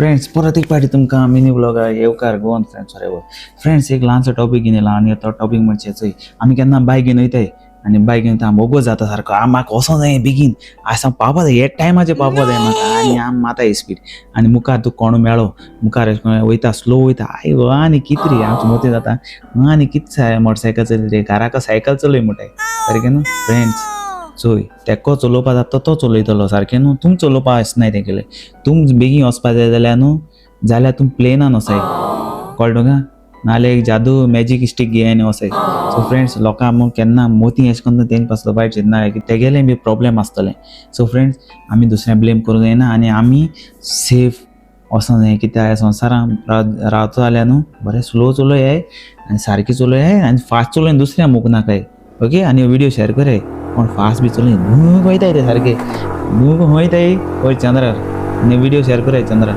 Friends, परत एक पाटी तुमकां मिनी व्लॉगार येवकार. Goan friends for ever. Friends, एक ल्हानसो टॉपीक घेवन येयला आनी तो टॉपीक म्हणजे चोय, आमी केन्ना बायक घेवन वयताय आनी बायक घेवन वयता, ओगोज जाता सारको, म्हाका वचों जाय बेगीन, आयज हांव पावपा जाय, हे टायमाचेर पावपा जाय म्हाका. आनी आम माता स्पीड आनी मुखार तुका कोण मेळो, मुखार अशें करून वयता, स्लो वयता. I गो, आनी कित रे, आमचे मतीं जाता, आनी कित मोटरसायकल चलय रे, घराक सायकल चलय म्हणटाय सारकें न्हू. फ्रेंड्स, चोय, तेको चलोवपा जाता तो चलयतलो सारकें न्हू, तुम चलोवपा आसनाय तेगेलें. तुम बेगीन वचपा जाय जाल्यार न्हू, जाल्यार तुम प्लेनान वसाय, कळ्ळें तुका? नाल्यार एक जादू मॅजीक स्टीक घेय आनी वसाय. सो फ्रेंड्स, लोकांक म्हूण केन्ना मोती अशें करून तेंचे पासलो वायट चिंतना की तेगेलें बी प्रोब्लेम आसतलें. सो फ्रेंड्स, आमी दुसऱ्यांक ब्लेम करूंक जायना आनी आमी सेफ वचोंक जाय, कित्याक ह्या संवसारान रावतो जाल्यार न्हू, बरें स्लो चलयाय आनी सारकें चलयाय आनी फास्ट चलय दुसऱ्या मोक नाकाय. ओके, आनी व्हिडिओ शेअर कराय. कोण फास्ट बी चलय, भूंग वयताय ते सारके, भूंग वयताय वयर चंद्रार. आनी व्हिडिओ शेअर कराय चंद्रार.